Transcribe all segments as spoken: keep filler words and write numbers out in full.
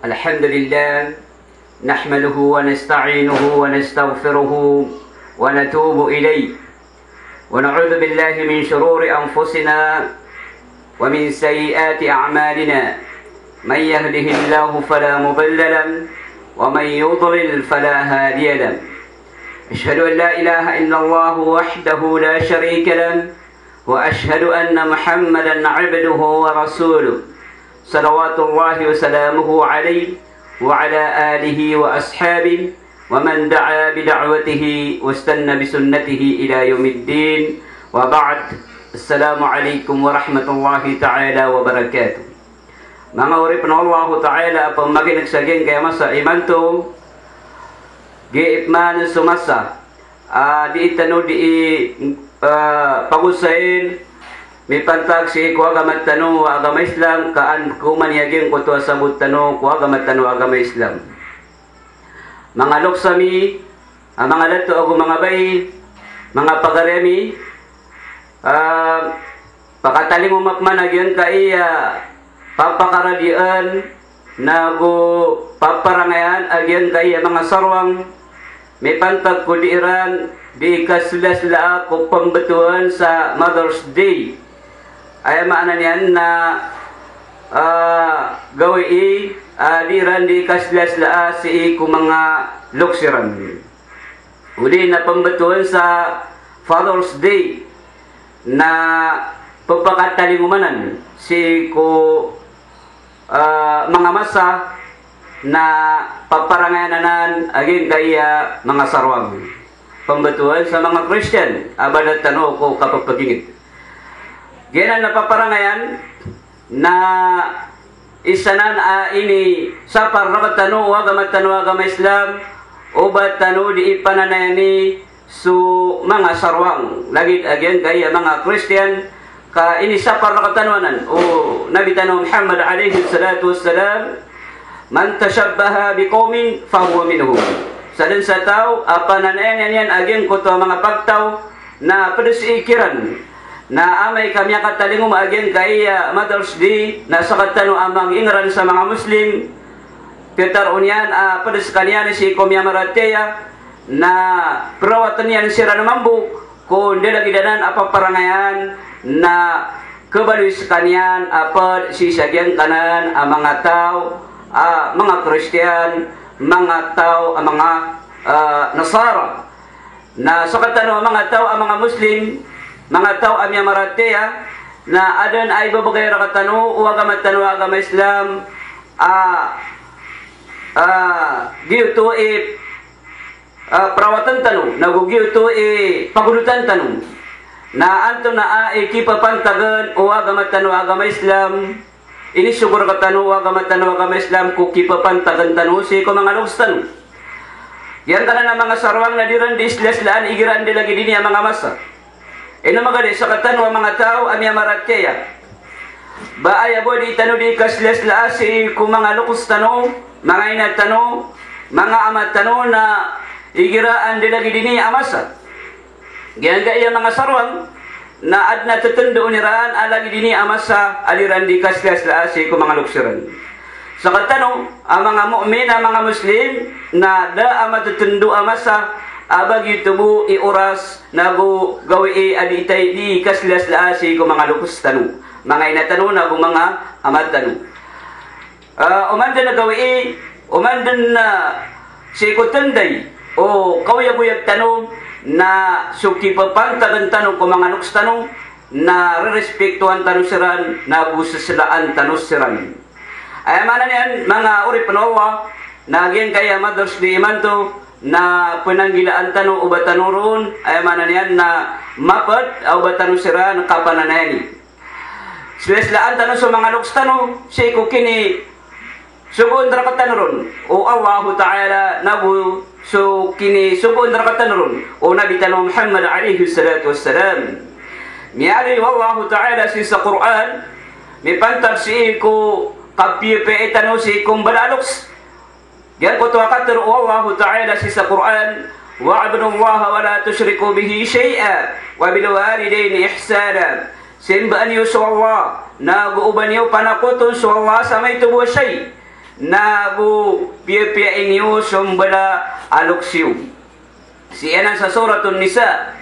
الحمد لله، نحمده ونستعينه ونستغفره ونتوب إليه، ونعوذ بالله من شرور أنفسنا ومن سيئات أعمالنا. من يهده الله فلا مضل له، ومن يضلل فلا هادي له. أشهد أن لا إله إلا الله وحده لا شريك له، وأشهد أن محمدا عبده ورسوله، صلوات الله وسلامه عليه وعلى آله وأصحابه ومن دعا بدعوته واستنى بسنته إلى يوم الدين. وبعد، السلام عليكم ورحمة الله تعالى وبركاته. Manga oripn o Allahu Ta'ala a pamagin'g sa giyangkaya masa imanto, giya pman so masa a dii tano dii, ah, pagosayn, mipantag sii ko agama tano a agama Islam, ka an ko man iya giyangkoto a sabot tano ko agama tano a agama Islam. Manga loks ami, ah, manga dato ago manga bai, manga pagari ami, ah, pakatalingoma pman a giyangkaya papakaradian, nago paparangayan a giyangkaya manga sarwang, mipantag ko dii ran dii kaslasla ko pmbtowan sa Mother's Day. Aya maana niyan na, ah, gawii, ah, dii ran dii kaslasla sii ko manga loks iran. Odi na pmbtowan sa Father's Day na pphakatalingoma nan sii ko, ah, manga masa na paparangayan anan a giyangkaya manga sarwang. Pmbtowan sa manga Kristiyan a ba da tano ko kapphagingd. Giyanan a paparangayan na isa nan a inisapar rktano o agama tano a agama Islam, o ba tano dii pananayani so manga sarwang, lagid a giyangkaya manga Kristiyan, ka inisapar rktano anan o Nabi tano Muhammad alayhis salatu wassalam, "Man tashabbaha biqawmin fahuwa minhum." Sadn sa taw a pananayan iyan a giyangkoto a manga pagtaw, na pd sii kiran. Na amay ka miyakatalingoma a giyangkaya Mother's Day, na sktano a mangingran sa manga Muslim, pitharo niyan a pd skaniyan sii ko miyamaratiyaya, na prawatn iyan siran mambo ko ndalagid anan a paparangayan, na khabaloy skaniyan a pd sii sa giyangkanan a manga taw a manga Kristiyan, manga taw a manga, ah, Nasara. Na sktano a manga taw a manga Muslim, manga taw a miyamaratiyaya, na adn a ibabagay rktano o agama tano a agama Islam a, ah, giyoto i, ah, prawatn tano, nago giyoto i pagonotan tano. Na antonaa i kipapantagan o agama tano a agama Islam, inisogo rktano o agama tano a agama Islam ko kipapantagan tano sii ko manga loks tano. Giyangkanan a manga sarwang na dii ran dii slaslaan igira ndalagid ini a manga masa. Ino magadi sktano a manga taw a miyamaratiyaya, ba aya bo dii tano dii kaslasla sii ko manga loks tano, manga ina tano, manga ama tano na igira ndalagid ini a masa. Giyangkaya manga sarwang na adn a ttndoon iran a lagid ini a masa a dii ran dii kaslasla sii ko manga loks iran. Sktano a manga mu'min a manga Muslim na da a matttndo a masa a ba giyoto bo i oras nago gawii a dii tano dii kaslasla sii ko manga loks tano, manga ina tano nago manga ama tano. Ah, oman dn a gawii, oman dn a sii ko tnday o kaoyagoyag tano, na so kipapantagan tano ko manga loks tano na rerespetoan tano siran, nago seslaan tano siran. Aya maana niyan, manga oripn o Allah, na giyangkaya Mother's Day imanto na pnanggilaan tano o ba tano ron, aya maana niyan na mapd a o ba tano siran kapananayani. Slaslaan tano so manga loks tano sii ko kinisogoon rktano ron o Allahu Ta'ala, nago so kinisogoon rktano ron o Nabi tano Muhammad alayhis salatu wassalam. Miyaaloy o Allahu Ta'ala sii sa Qur'an, mipantag sii ko kapiyapiyai tano sii ko mbala a loks. Giyangkoto a katharo o Allahu Ta'ala sii sa Qur'an, "Wa'budullaha wa la tushriku bihi shay'a, wa bil walidayni ihsana." Simbaa niyo so Allah, nago oba niyo panakoton so Allah sa maito bo a shay. Na go piyapiya niyo so mbala a loks iyo. Sii anan sa Suratun Nisa.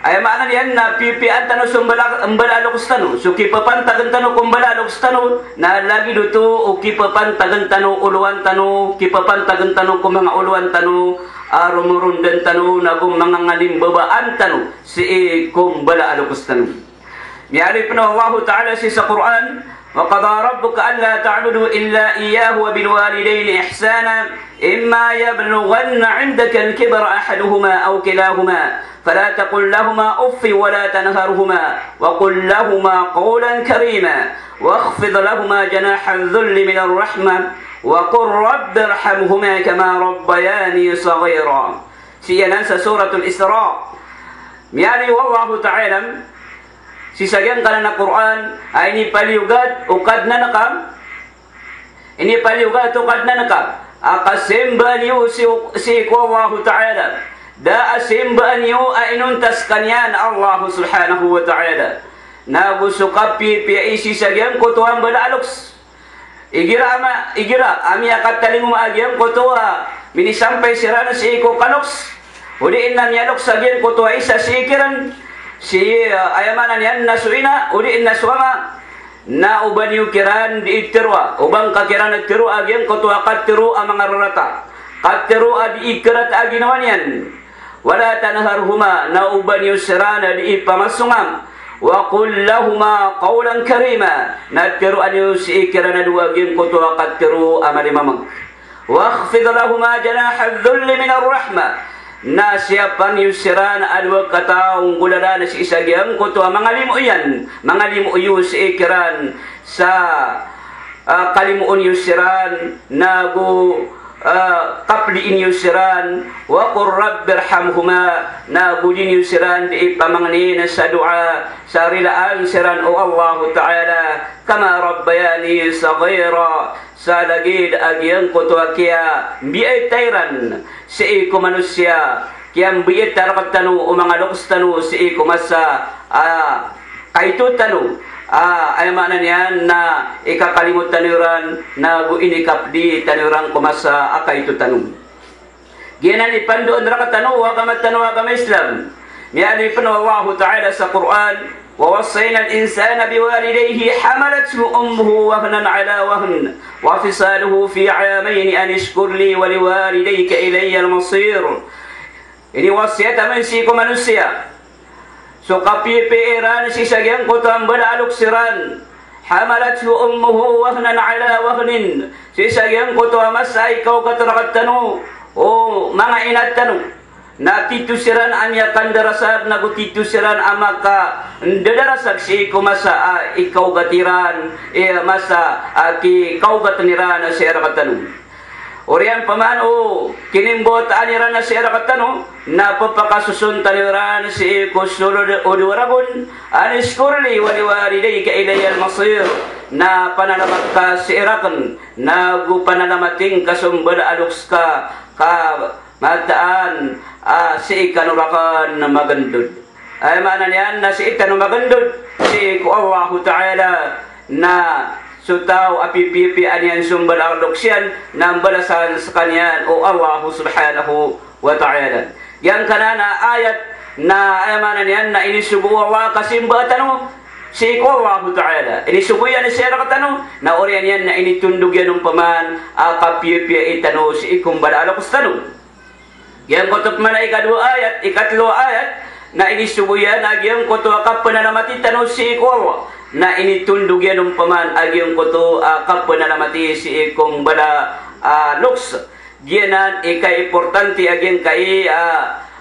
Aya maana niyan na piyapiyaan tano so mbala, mbala a loks tano. So kipapantagn tano ko mbala a loks tano, na lagid oto o kipapantagn tano o olowan tano, kipapantagn tano ko manga olowan tano, a romorondan tano, na go manga ngalimbabaan tano sii ko mbala a loks tano. Miyaaloy pn o Allahu Ta'ala sii sa Qur'an, "Wa qada rabbuka alla ta'budu illa iyyahu wa bil walidayni ihsana, imma yablughanna 'indaka al-kibara ahaduhuma aw kilahuma, fala taqul lahuma uffin wa la tanharhuma, wa qul lahuma qawlan karima, wakhfid lahuma janaha adh-dhulli minar rahmah, wa qur rabbi irhamhuma kama rabbayani saghira." Sii anan sa Suratul Isra. Miyaaloy o Allahu Ta'ala sii sa giyangkanan a Qur'an a inipaliyogat o Kadnan ka, inipaliyogat o Kadnan ka a kasimbaa niyo sii, sii ko Allahu Ta'ala. Da a simbaa niyo a inonta skaniyan a Allahu Subhanahu wa Ta'ala. Na go so kapiyapiya sii sa giyangkoto a mbala a loks. Igira a ma-, igira a miyakatalingoma a giyangkoto a minisampay siran sii ko kaloks, odi na miyaloks a giyangkoto a isa sii kiran, sii, ah, aya maana niyan na so ina, odi na so ama, na oba niyo kiran dii tharoa, oba ngka kiran tharoa a giyangkoto a katharo a manga rarata, katharo a dii karata a ginawa niyan. Wala tanharhuma, na oba niyo siran dii pamasonga. Wa qul lahuma qawlan karima, na tharoa niyo sii kiran a dowa giyangkoto a katharo a malimamg. Wakhfid lahuma janaha adh-dhulli minar rahmah, na siyapa niyo siran a dowa kataw nggolalan sii sa giyangkoto a manga limo iyan, manga limo iyo sii kiran sa, ah, kalimoon iyo siran, na go, ah, kapdii niyo siran, wa qur rabbi irhamhuma, na go di niyo siran dii pamangnin sa doa, sa rilaan siran o Allahu Ta'ala, kama rabbayani saghira, sa lagid a giyangkoto a kiyambiita iran sii ko manosiya, kiyambiita rktano o manga loks tano sii ko masa a kaito tano, a, aya maana niyan na ikakalimo tano iran, na go inikapdi tano iran ko masa a kaito tano. Giyanan i pandoan rktano o agama tano a agama Islam. Miyaaloy pn o Allahu Ta'ala sa Qur'an, "Wa wassayna al-insana biwalidayhi hamalathu ummuhu wahnan ala wahn, wa fisaluhu fi amayni an ishkur li wa liwalidayka ilayya al-masir." Iniwasiyat ami sii ko manosiya so kapipiya iran sii sa giyangkoto a mbala a loks iran. Hamalathu ummuhu wahnan ala wahnin. Sii sa giyangkoto a masa a ikaogat rktano o manga ina tano, na tito siran a miyakandarasag, na go tito siran a makandadarasag sii ko masa a ikaogat iran, i masa a kikaogat iran sii rktano. Oriyan pman o kinimbawataan iran sii rktano, na pphakasoson tano iran sii ko solod o dowa ragon, an ishkur li wa liwalidayka ilayya al-masir, na panalamat ka sii rakn, na go panalamating ka so mbala a loks ka, ka mataan a sii kano rakn magndod. Aya maana niyan na sii tano magndod sii ko Allahu Ta'ala, na so taw a pipiyapiyaan iyan so mbala a loks iyan na mbalasan skaniyan o Allahu Subhanahu wa Ta'ala. Giyangkanan a ayat na aya maana niyan na inisogo o Allah a kasimbaa tano sii ko Allahu Ta'ala. Inisogo iyan sii rktano, na oriyan iyan na initondog iyan on pman a kapiyapiyai tano sii ko mbala a loks tano. Giyangkoto pman a ikadowa ayat, ikatlo a ayat, na inisogo iyan a giyangkoto a kapnalamati tano sii ko Allah. Na initondog iyan on pman a giyangkoto a kapnalamati sii ko mbala a loks. Giyanan i kaimportante a giyangkai a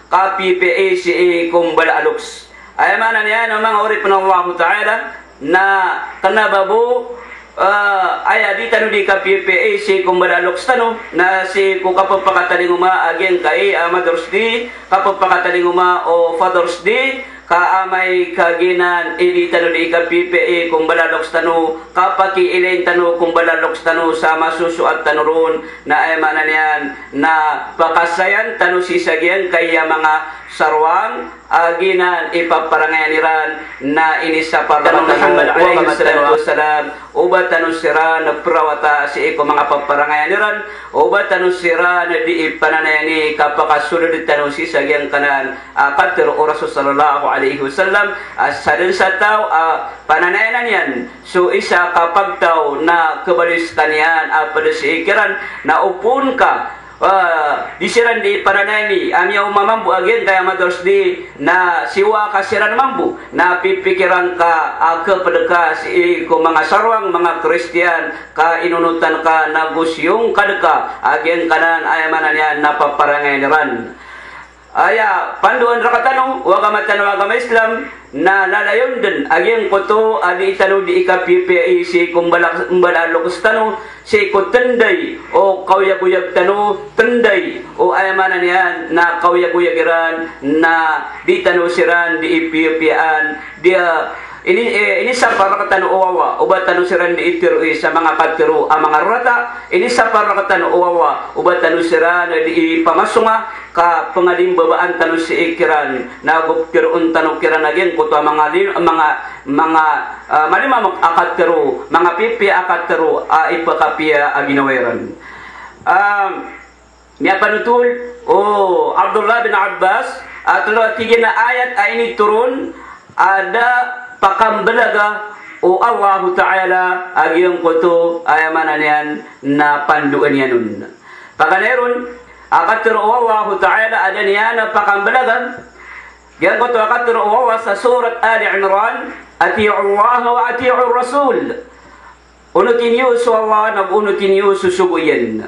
kapipiyai sii ko mbala a loks. Aya maana niyan o manga oripn o Allahu Ta'ala, na kna ba bo, eh, aya di tano di kapipiyai sii ko mbala a loks tano, na sii ko kapphakatalingoma a giyangkai a Mother's Day, kapphakatalingoma o Father's Day, ka amay ka giyanan i di tano di kapipiyai ko mbala a loks tano, kapakiilayn tano ko mbala a loks tano sa masosoat tano ron, na aya maana niyan na pakasayan tano sii sa giyangkai a manga sarwang a giyanan i paparangayan iran, na inisapar tano Muhammad alayhis salatu wassalam o ba tano siran perawata sii ko manga paparangayan iran, o ba tano siran dii pananayani ka pakasold tano sii sa giyangkanan a katharo o Rasul sallallahu alayhi wasallam a sadn sa taw a pananayanan iyan so isa ka pagtaw na khabaloy skaniyan a pd sii kiran na opama ka, ah, di siran dii pananayani a miyaoma mambo a giyangkaya madaros di na siyowa ka siran mambo na pipikiran ka a khapd ka sii ko manga sarwang manga Kristiyan ka inonotan ka na go siyongkad ka a giyangkanan a aya maana niyan na paparangayan iran. Aya pandoan rktano o agama tano a agama Islam na lalayon dn a giyangkoto a dii tano dii kapiyapiyai sii ko mbala, mbala a loks tano sii ko tnday o kaoyagoyag tano, tnday o aya maana niyan na kaoyagoyag iran na dii tano siran dii piyapiyaan. Di, ah, ini, eh, inisapar rktano o Allah o ba tano siran dii tharoa sa manga katharo a manga rarata, inisapar rktano o Allah o ba tano siran dii pamasonga ka pngalimbabaan tano sii kiran, na go ptharoon tano kiran a giyangkoto a manga li-, manga, manga, ah, malimamak a katharo, manga pipiya a katharo a ipakapiya a ginawa iran. Ah, Miyapanotol o Abdullah bin Abbas a tlo a tig iyan a ayat a initoron a da pakambalaga o Allahu Ta'ala a giyangkoto a aya maana niyan na pandoan iyan on. Paganay ron a katharo o Allahu Ta'ala a da niyan pakambalaga giyangkoto a katharo o Allah sa Surat Ali Imran, "Ati'u Allah wa ati'u Rasul." Onoti niyo so Allah, na go onoti niyo so sogo iyan.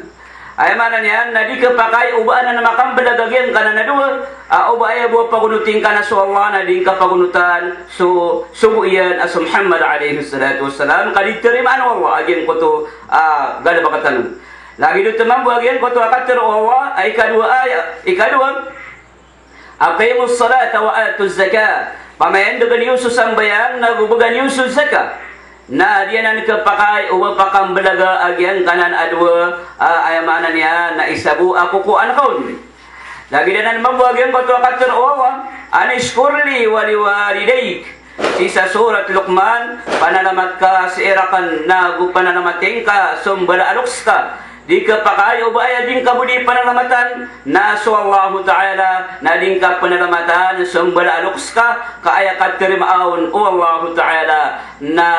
Aya maana niyan na di khapakay o ba anan makambalag a giyangkanan a dowa, a o ba aya bo a pagonotin ka na so Allah, na di ngka pagonotan so sogo iyan a so Muhammad alayhis salatu wassalam, ka di tarimaan o Allah a giyangkoto a galbk tano. Lagid oto mambo a giyangkoto a katharo o Allah a ikadowa aya, ikadowa, "Aqimus salata wa atuz zakah." Pamayandgn iyo so sambayang, na go bgan iyo so zakah. Na di anan khapakay o ba pakambalaga a giyangkanan a dowa, a, aya maana niyan na isa bo a kokowan ka on. Lagid anan mambo a giyangkoto a katharo o Allah, "Anishkur li wa liwalidayk." Sii sa Surat Luqman, panalamat ka sii rakn na go panalamatin ka so mbala a loks ka. Di khapakay o ba aya di ngka bo di panalamatan na so Allahu Ta'ala, na di ngka panalamatan so mbala a loks ka, ka aya katarimaa on o Allahu Ta'ala na,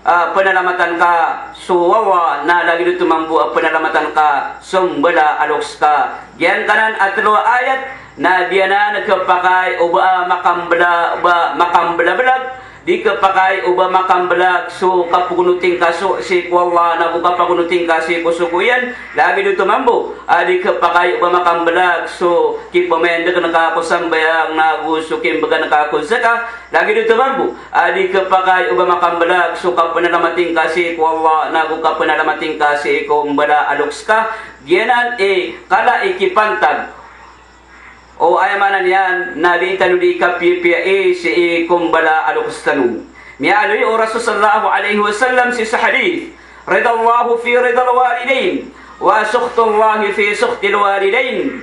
ah, panalamatan ka so Allah, na lagid oto mambo a panalamatan ka so mbala a loks ka. Giyangkanan a tlo a ayat na di anan khapakay o ba makambala, ba makambalablag, di khapakay o ba makambalag so kapagonotin ka so, sii ko Allah, na go kapagonotin ka sii ko sogo iyan. Lagid oto mambo a di khapakay o ba makambalag so kipamayandgn ka ko sambayang, na go so kimbgan ka ko zakah. Lagid oto mambo a di khapakay o ba makambalag so kapanalamatin ka sii ko Allah, na go kapanalamatin ka sii ko mbala a loks ka. Giyanan i kala i kipantag o aya maana niyan na di tano di kapiyapiyai sii ko mbala a loks tano. Miyaaloy o Rasul sallallahu alayhi wasallam sii sa hadith, "Ridallahu fi ridal walidain, wa sukhtullahi fi sukhtil walidain."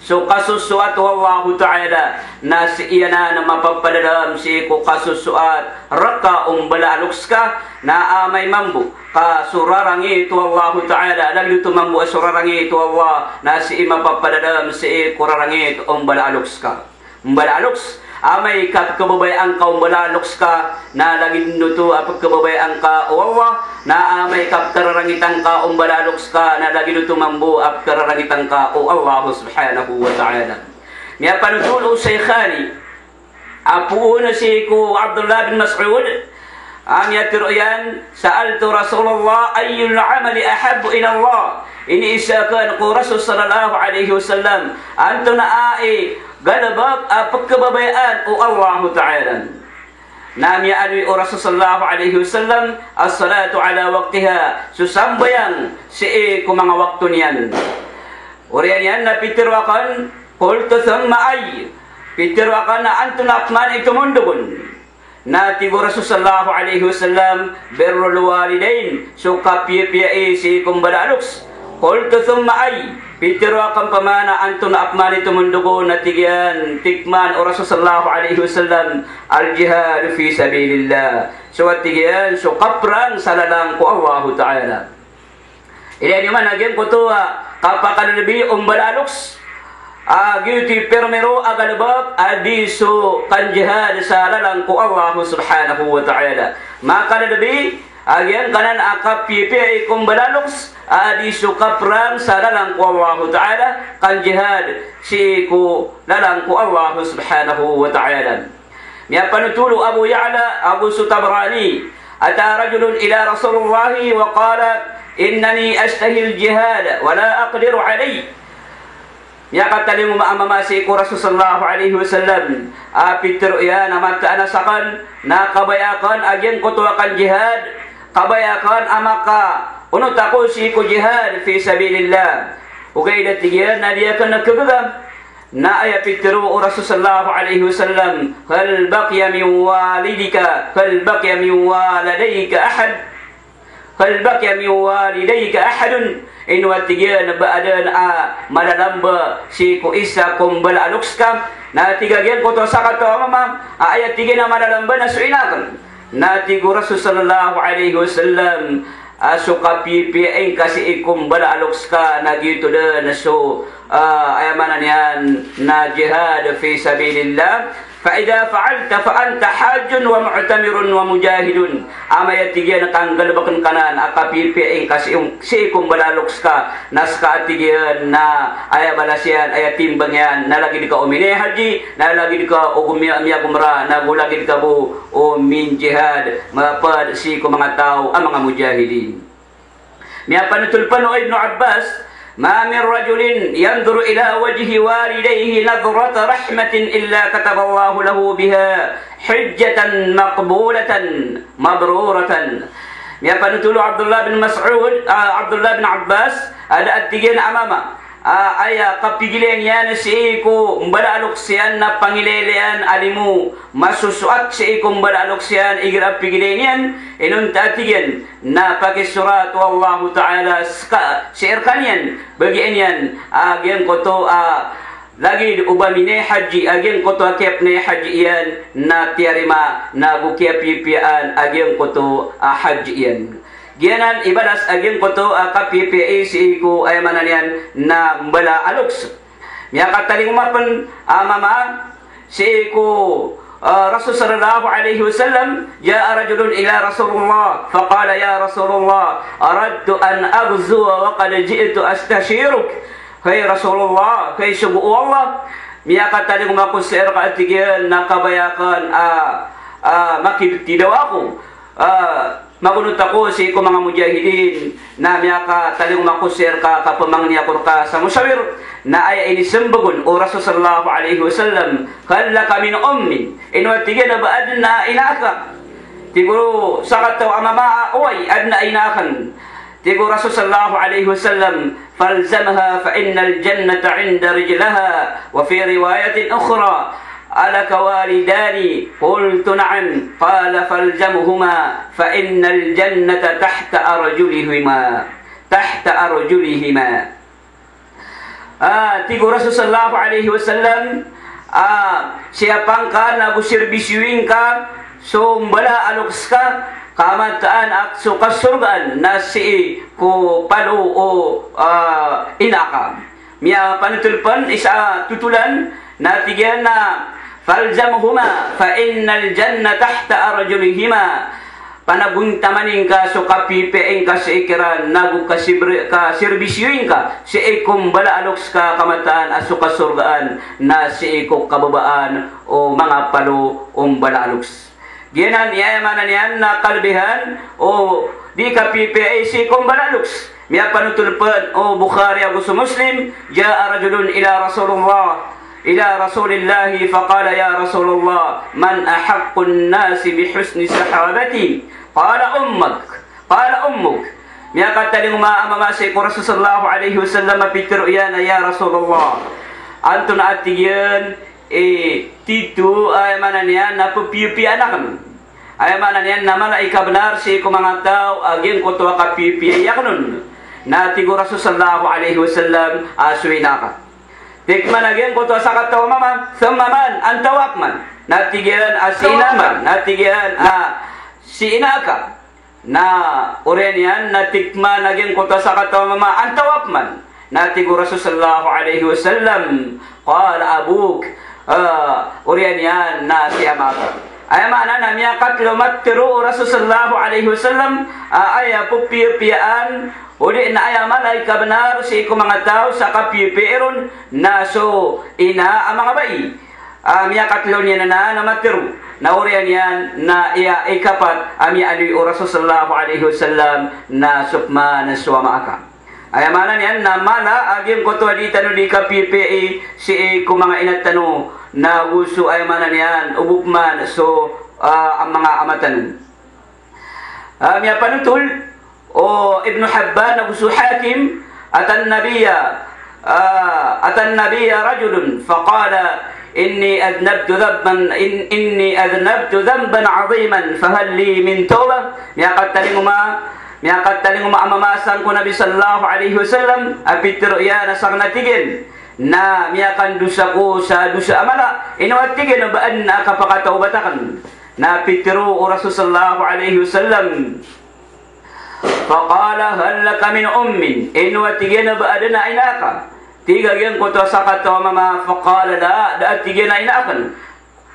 So kasosoat o Allahu Ta'ala na sii anan mapapadalm sii ko kasosoat rka o mbala a loks ka, na amay mambo ka so rarangit o Allahu Ta'ala, lagid oto mambo a so rarangit o Allah na sii mapapadalm sii ko rarangit o mbala a loks ka. Mbala a loks, amay ka pkhababayaan ka o mbala a loks ka, na lagid oto a pkhababayaan ka o Allah, na amay ka pkhararangitan ka o mbala a loks ka, na lagid oto mambo a pkhararangitan ka o Allah subhanahu wa ta'ala. Miyapanotol o Shaykhani, a poon sii ko Abdullah bin Mas'ud, a miyatharo iyan, "Sa'altu Rasulullah ayyul amali ahabbu ila Allah." Iniiza akn ko Rasul sallallahu alayhi wasallam, antonaa i galbk a pkhababayaan o Allahu Ta'ala. Na miyaaloy o Rasul sallallahu alayhi wasallam, "As-salatu ala waqtiha." So sambayang sii ko manga wakto niyan. Oriyan iyan na pitharo akn, qultu thumma ay? Pitharo akn a antonaa pman i tomondog on? Na tig o Rasul sallallahu alayhi wasallam, "Birrul walidain," so kapiyapiyai sii ko mbala a loks. Qultu thumma ay? Pitharo akn pman a antonaa pman i tomondog on, na tig iyan, tig pman o Rasul sallallahu alaihi wasallam, al-jihadu fi sabilillah. So a tig iyan, so kaprang sa lalan ko Allahu Ta'ala. Ilaya niyo man a giyangkoto a kapakalbi o mbala a loks. A giyoto i pirmiro a galbk a di so kanjihad sa lalan ko Allah subhanahu wa ta'ala. Makalbi a giyangkanan a kapipiya ko mbala a loks a di so kaprang sa lalan ko Allah ta'ala, kanjihad sii ko lalan ko Allah subhanahu wa ta'ala. Miyapanotol o Abu Ya'la ago so Tabarani, ata rajulun ila Rasulillahi wa qala, "Innani ashtahil jihad wa la aqdiru alayh." Miyakatalingoma a mama sii ko Rasul sallallahu alaihi wasallam, a pitharo iyan a mataan a sakn na kabaya akn a giyangkoto a kanjihad, kabaya akn a makaonot ako sii ko jihad fi sabilillah. Ogaid a tig iyan na di akn khagaga. Na aya pitharo o Rasul sallallahu alaihi wasallam, "Hal baqiya min walidika, hal baqiya min walidayka ahad? Hal baqiya min walidayka ahadun?" Ino a tig iyan ba adn a malalamba sii ko isa ko mbala a loks ka? Na tig a giyangkoto a sakataw a mama a aya tig iyan a malalamba na so ina akn. Na tig o Rasul sallallahu alaihi wasallam, a so kapipiya ingka sii ko mbala a loks ka na giyoto dn so, a, aya maana niyan na jihad fi sabilillah. Fa idha fa'alta fa anta hajjun wa mu'tamirun wa mujahidun. Amay a tig iyan a kanggalbkn ka nan a kapipiya ingka sii, sii ko mbala a loks ka, na ska a tig iyan na aya balas iyan, aya timbang iyan, na lagid ka o minihaji, na lagid ka o miya-, miyagomra, na go lagid ka bo o minjihad, mapd sii ko manga taw a manga mujahidin. Miyapanotol pn o Ibnu Abbas, "Ma min rajulin yanzuru ila wajhi walidayhi nadrata rahmatin illa kataballahu lahu biha hajjatan maqbulatan mabruratan." Miyapanotol o Abdullah bin Mas'ud, a, Abdullah bin Abbas, a da a tig iyan a mama a aya kapigilay niyan sii ko mbala a loks iyan na pangilaylay a limo masosoat sii ko mbala a loks iyan igira a pigilay niyan, inonta a tig iyan na pakisorat o Allahu Ta'ala ska, sii rkaniyan, bagian iyan a giyangkoto a lagid o ba minihaji, a giyangkoto a kiyapnihaji iyan na tiyarima, na go kiyapipiyaan a giyangkoto a haji iyan. Giyanan i balas a giyangkoto a kapipiya sii ko, aya maana niyan na mbala a loks. Miyakatalingoma pn a mama sii ko, a, Rasul sallallahu alaihi wasallam, ja'a rajulun ila Rasulillah, faqala, "Ya Rasulullah, aradtu an aghzuwa wa qad ji'tu astashiruk." Hay Rasulullah, hay sogo o Allah, miyakatalingoma ko sii rka a tig iyan na kabaya akn a, a, makibtidaw ako. A, magonot ako sii ko manga mujahidin, na miyakatalingoma ko sii rka ka pmangni ako rka sa mosawir, na aya inismbag on o Rasul sallallahu alaihi wasallam, "Hal laka min ummin?" Ino a tig iyan a ba adn a ina aka? Tig o sakataw a mama a oway, adn a ina akn. Tig o Rasul sallallahu alaihi wasallam, "Falzamha fa innal jannata inda rijlaha." Wa fi riwayatin ukhra, "Alaka walidani?" Qultu, "Na'am." Qala, "Falzamhuma fa innal jannata tahta arjulihima, tahta arjulihima." A, tig o Rasul sallallahu alaihi wasallam, a, siyapangka na go sirbisyoingka so mbala a loks ka, ka mataan a so kasorgaan na sii ko palo o, a, ina aka. Miyapanotol pn isa a totolan na tig iyan na, "Falzamhuma fa innal jannata tahta arjulihima." Panagontaman ingka so kapipiya ingka sii kiran, na go kasibri-, kasirbisyoingka sii ko mbala a loks ka, ka mataan a so kasorgaan na sii ko kababaan o manga palo o mbala a loks. Giyanan i aya maana niyan na kalbihan o di kapipiya sii ko mbala a loks. Miyapanotol pn o Bukhari ago so Muslim, ja'a rajulun ila Rasulullah, ila Rasulillahi faqala, "Ya Rasulullah, man ahaqqun nasi bi husni sahabati?" Qala, "Ummuk." Qala, "Ummuk." Miyakatalingoma a mama sii ko Rasul sallallahu alaihi wasallam a pitharo iyan a, "Ya Rasulullah, antonaa," tig iyan, "i tito a aya maana niyan na pphiyapiyaan akn, aya maana niyan na mala i kabnar sii ko manga taw a giyangkoto a kapipiyai akn on?" Na tig o Rasul sallallahu alaihi wasallam a so ina ka. Tig man a giyangkoto a sakataw a mama, "Thumma man?" Antawaa pman? Na tig iyan a si ina man. Na tig iyan a si ina ka. Na oriyan iyan na tig man a giyangkoto a sakataw a mama, "Antawaa pman?" Na tig o Rasul sallallahu alaihi wasallam, "Qala abuk." Ah, oriyan iyan na si ama ka. Aya maana na miyakatlo matero o Rasul sallallahu alaihi wasallam, ah, aya pphiyapiyaan, odi na aya mala i kabnar sii ko manga taw sa kapiyapiya iron na so ina a manga bai. Ah, miyakatlo niyan anan a matero. Na oriyan iyan na aya ikapat a miyaaloy o Rasul sallallahu alaihi wasallam na so pman so ama ka. Aya maana niyan na mala a giyangkoto a di tano di kapiyapiyai sii ko manga ina tano, na go so aya maana niyan o bo pman so, ah, a manga ama tano. Ah, miyapanotol o Ibnu Hibban ago so Hakim, atan Nabiyya, ah, atan Nabiyya rajulun faqala, "Inni adhnabtu dhanban, in-, inni adhnabtu dhanban adhiman, fahal li min tawbah?" Miyakatalingoma, miyakatalingoma a mama sangko Nabi sallallahu alaihi wasallam, a pitero iyan a sakn a tig iyan na miyakandosa ako sa dosa a mala, ino a tig iyan a ba adn a kapakatawbat akn. Na pitero o Rasul sallallahu alaihi wasallam, faqala, "Hal laka min ummin?" Ino a tig iyan a ba adn a ina ka? Tig a giyangkoto a sakataw a mama, faqala, "La," da a tig iyan a ina akn.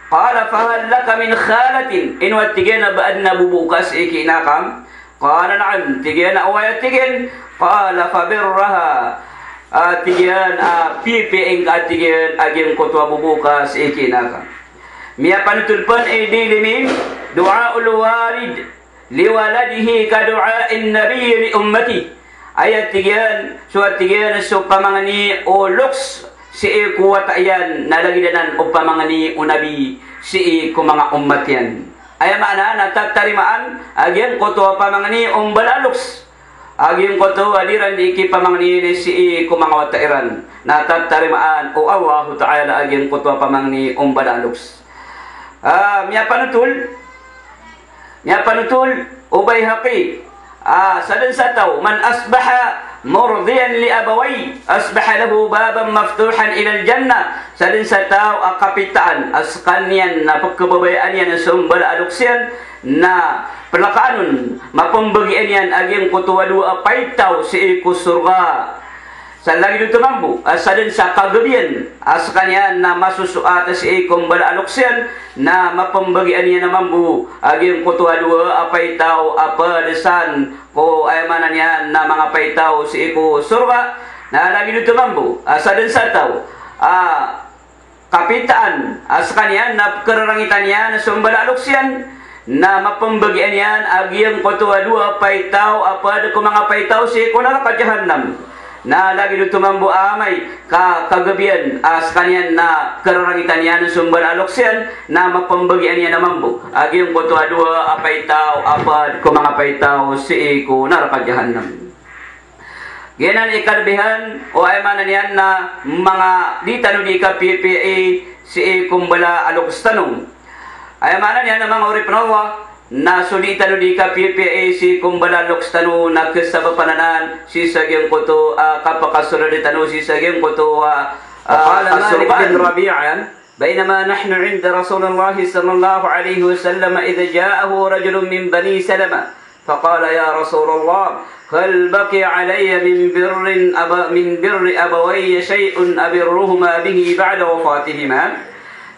Qala, "Fahal laka min khalatin?" Ino a tig iyan a ba adn a bobo ka sii ki ina ka? Qala, "Na'am." Tig iyan a oway a tig iyan. Qala, "Fabirraha." A tig iyan a piyapiya ingka a tig iyan a giyangkoto a bobo ka sii ki ina ka. Miyapanotol pn i Daylami, du'aul walid liwaladihi kadu'ain nabiyyi li ummatihi. Aya tig iyan, so a tig iyan so pamangni o loks sii ko wata iyan na lagid anan o pamangni o Nabi sii ko manga ummat iyan. Aya maana na tatarimaan a giyangkoto a pamangni o mbala a loks a giyangkoto a di iran di kipamangnin sii ko manga wata iran, na tatarimaan o Allahu Ta'ala a giyangkoto a pamangni o mbala a loks. Ah, miyapanotol, miyapanotol o Baihaqi, ah, sadn sa taw, "Man asbaha murdiyan li abawayhi, asbaha lahu baban maftuhan ilal jannah." Sadn sa taw a kapitaan a skaniyan na pkhababayaan iyan so mbala a loks iyan, na plkaan on, mapmbagian iyan a giyangkoto a dowa a paitaw sii ko sorga. Sa lagid oto mambo a sadn sa kagabian a skaniyan na masosoat sii ko mbala a loks iyan, na mapmbagian iyan a mambo a giyangkoto a dowa a paitaw a pd san ko, aya maana niyan na manga paitaw sii ko sorga. Na lagid oto mambo a sadn sa taw a kapitaan a skaniyan na pkhararangitan iyan so mbala a loks iyan, na mapmbagian iyan a giyangkoto a dowa a paitaw a pd ko manga paitaw sii ko naraka jahannam. Na lagid oto mambo amay ka kagabian a skaniyan na khararangitan iyan so mbala a loks iyan, na mapmbagian iyan a mambo a giyangkoto a dowa a paitaw a pd ko manga paitaw sii ko naraka jahannam. Giyanan i kalebihan o, aya maana niyan na manga di tano di kapiyapiyai sii ko mbala a loks tano. Aya maana niyan na manga oripn o Allah, na so di tano di kapiyapiyai sii ko mbala a loks tano na kasabapan anan sii sa giyangkoto a kapakasold tano sii sa giyangkoto a, a, وقال مالك بن ربيعة: بينما نحن عند رسول الله صلى الله عليه وسلم إذ جاءه رجل من بني سلمة فقال: يا رسول الله، هل بقي علي من بر أب-، من بر أبوي شيء أبرهما به بعد وفاتهما؟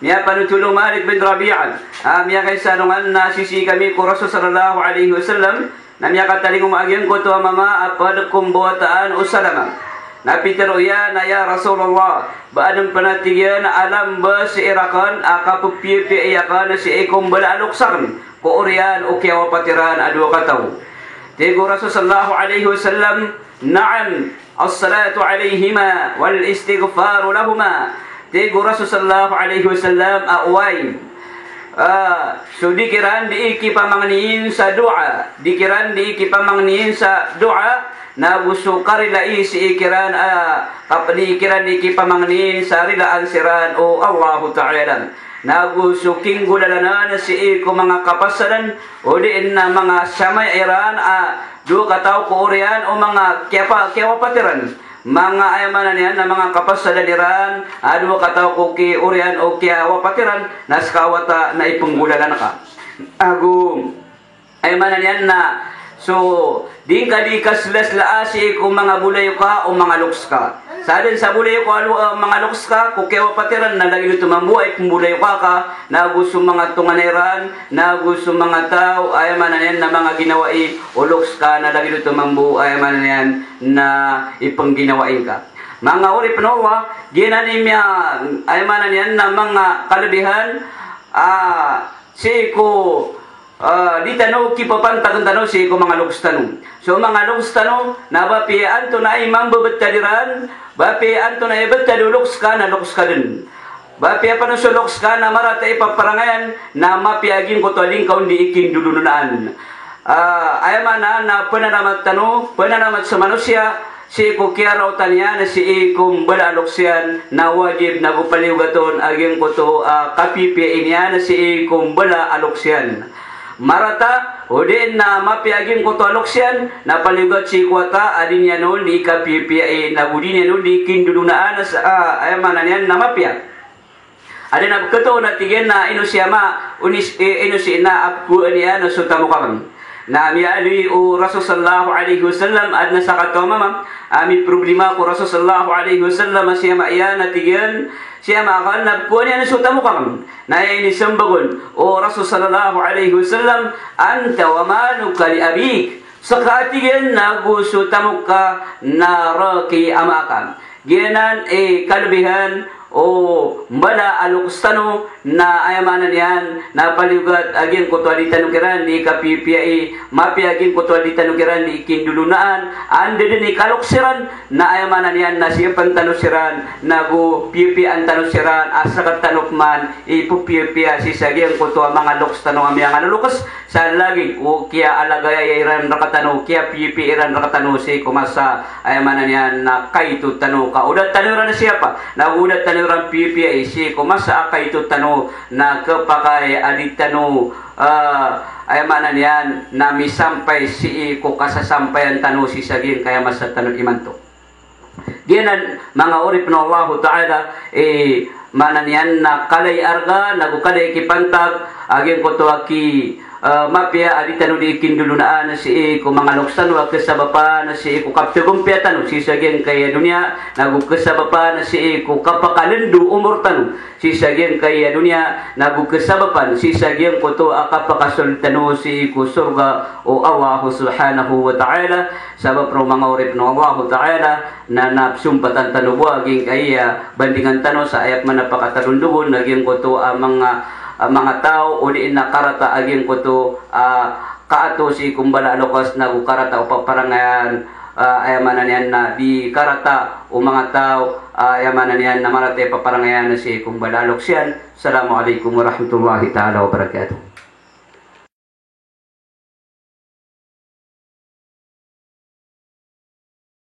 Miyapanotol o Malik bin Rabi'ah, a miyakaisa alongan na sisii kami ko Rasul sallallahu alaihi wasallam, na miyakatalingoma a giyangkoto a mama a pd ko mbawataan o Salama. Na pitharo iyan a, "Ya Rasulullah, ba adn pn a tig iyan a lamba sii rakn a kapphiyapiyai akn sii ko mbala a loks akn ko oriyan o kiyawapat iran a dowa kataw?" Tig o Rasul sallallahu alaihi wasallam, "Na'am, as-salatu alaihima wal istighfaru lahuma." Tig o Rasul sallallahu alaihi wasallam a oway. Ah, so di kiran di kipamangnin sa dowa, di kiran di kipamangnin sa dowa, na go so karilai sii kiran, ah, kap-, di kiran di kipamangnin sa rilaan siran o Allahu Ta'ala. nago so kinggolalan sii ko manga kapasadan, o di na manga samaya iran a dowa kataw ko oriyan o manga kiyapa-, kiyawapat iran. Manga aya maana niyan na manga kapasadan iran a dowa kataw ko ki-, oriyan o kiyawapat iran, na ska wata na ipnggolalan ka. Ago aya maana niyan na so di ngka di kaslasla sii ko manga bolayoka o manga loks ka. Sa dn sa bolayoka o lo-, eh, manga loks ka, ko kiyawapat iran na lagid oto mambo a ipmbolayoka ka, nago so manga tonganay ran, nago so manga taw, aya maana niyan na manga ginawai o loks ka na lagid oto mambo, aya maana niyan na ipngginawai ngka. Manga oripn o Allah, giyanan i miya, aya maana niyan na manga kalbihan, ah, sii ko, ah, di tano kipapantagn tano sii ko manga loks tano. So manga loks tano, na ba piya antonaa i mambebetad iran, ba piya antonaa i betad o loks ka na loks ka dn. Ba piya pn so loks ka na marata i paparangayan, na mapiya a giyangkoto a di ngka on di ikindolonaan. Ah, aya maana na pnanamat tano, pnanamat so manosiya, sii ko kiyaraotan iyan sii ko mbala a loks iyan, na wajib nago paliyogat on a giyangkoto a kapipiyai niyan sii ko mbala a loks iyan. Marata, o di na mapiya a giyangkoto a loks iyan, na paliyogat sii ko wata a di niyan on di kapipiyai, nago di niyan on di ikindolonaan sa, ah, aya maana niyan na mapiya. Adn a bkto na tig iyan na ino si ama, o nis-, eh, ino si ina a pkowaan iyan so tamok akn. Na miyaaloy o Rasul sallallahu alaihi wasallam, adn a sakataw a mama a miproblema ko Rasul sallallahu alaihi wasallam a si ama iyan, na tig iyan, si ama akn na pkowaan iyan so tamok akn. Na aya inismbag on o Rasul sallallahu alaihi wasallam, "Anta wa maluka li abik." Ska, a tig iyan, nago so tamok ka na rk i ama ka. Giyanan i kalbihan o mbala a loks tano, na aya maana niyan na paliyogat a giyangkoto a di tano kiran di kapipiyai, mapiya a giyangkoto a di tano kiran di ikindolonaan, anda dn i kaloks iran, na aya maana niyan na siyapn tano siran, nago piyapiyaan tano siran, a sktano pman i ppiyapiya sii sa giyangkoto a manga loks tano a miyangaloloks, sa lagid o kiyaalagayaya iran rktano, kiyapiyapiya iran rktano sii ko masa, aya maana niyan na kaito tano ka o da tano iran siyapa, nago da tano iran piyapiyai sii ko masa a kaito tano, na khapakay a di tano, ah, aya maana niyan na misampay sii ko kasasampayan tano sii sa giyangkaya masa tano imanto. Giyanan manga oripn o Allahu Ta'ala, eh, maana niyan na kala i arga, nago kala i kipantag a giyangkoto a ki, eh, mapiya a di tano di ikindolonaan sii ko manga loks tano a kasabapan sii ko kapthagompiya tano sii sa giyangkaya doniya, nago kasabapan sii ko kapakalndo o omor tano sii sa giyangkaya doniya, nago kasabapan sii sa giyangkoto a kapakasold tano sii ko sorga o Allahu Subhanahu wa Ta'ala. Sabap roo manga oripn o Allahu Ta'ala, na, na psompatan tano bo a giyangkaya bandingan tano sa aya pman a pakatalondogon a giyangkoto a manga, a manga taw, o di na karata a giyangkoto a kaato sii ko mbala a loks, nago karata o paparangayan, ah, aya maana niyan na di karata o manga taw, ah, aya maana niyan na marata i paparangayan sii ko mbala a loks iyan. Assalamu alaikum warahmatullahi ta'ala wabarakatuh.